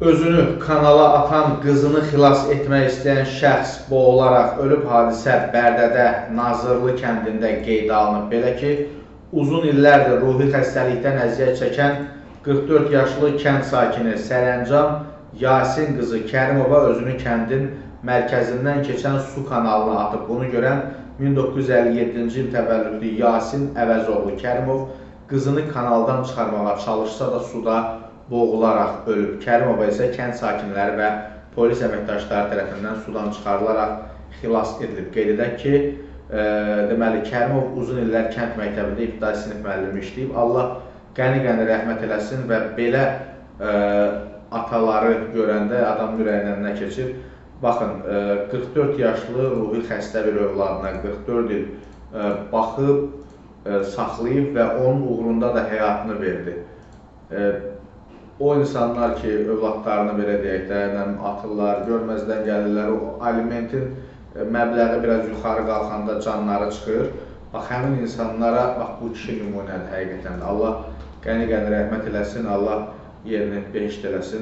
Özünü kanala atan qızını xilas etmək istəyən şəxs boğularaq ölüb. Hadisə Bərdədə Nazırlı kəndində qeydə alınıb. Belə ki, uzun illərdir ruhi xəstəlikdən əziyyət çəkən 44 yaşlı kənd sakini Sərəncam Yasin qızı Kərimova özünü kəndin mərkəzindən keçən su kanalına atıb. Bunu görən 1957-ci il təvəllüdlü Yasin Əvəzoğlu Kərimov qızını kanaldan çıxarmağa çalışsa da suda boğularaq ölüb. Kərimova isə kənd sakinləri və polis əməkdaşları tərəfindən sudan çıxarılaraq xilas edilib. Qeyd edək ki, deməli Kərimov uzun illər kənd məktəbində ibtidai sinif müəllimi işləyib. Allah qəni-qəni rəhmət eləsin və belə ataları görəndə adamın ürəyindən nə keçir? Baxın, 44 yaşlı ruhi xəstə bir övladına 44 il baxıb, saxlayıb və onun uğrunda da həyatını verdi. O insanlar ki, övladlarını belə deyək də, atırlar, görməzdən gəlirlər, o alimentin məbləği biraz yuxarı qalxanda canları çıxır. Bax, həmin insanlara, bax, bu kişi nümunədir həqiqətən də. Allah qəni-qəni rəhmət eləsin, Allah yerini behişt eləsin.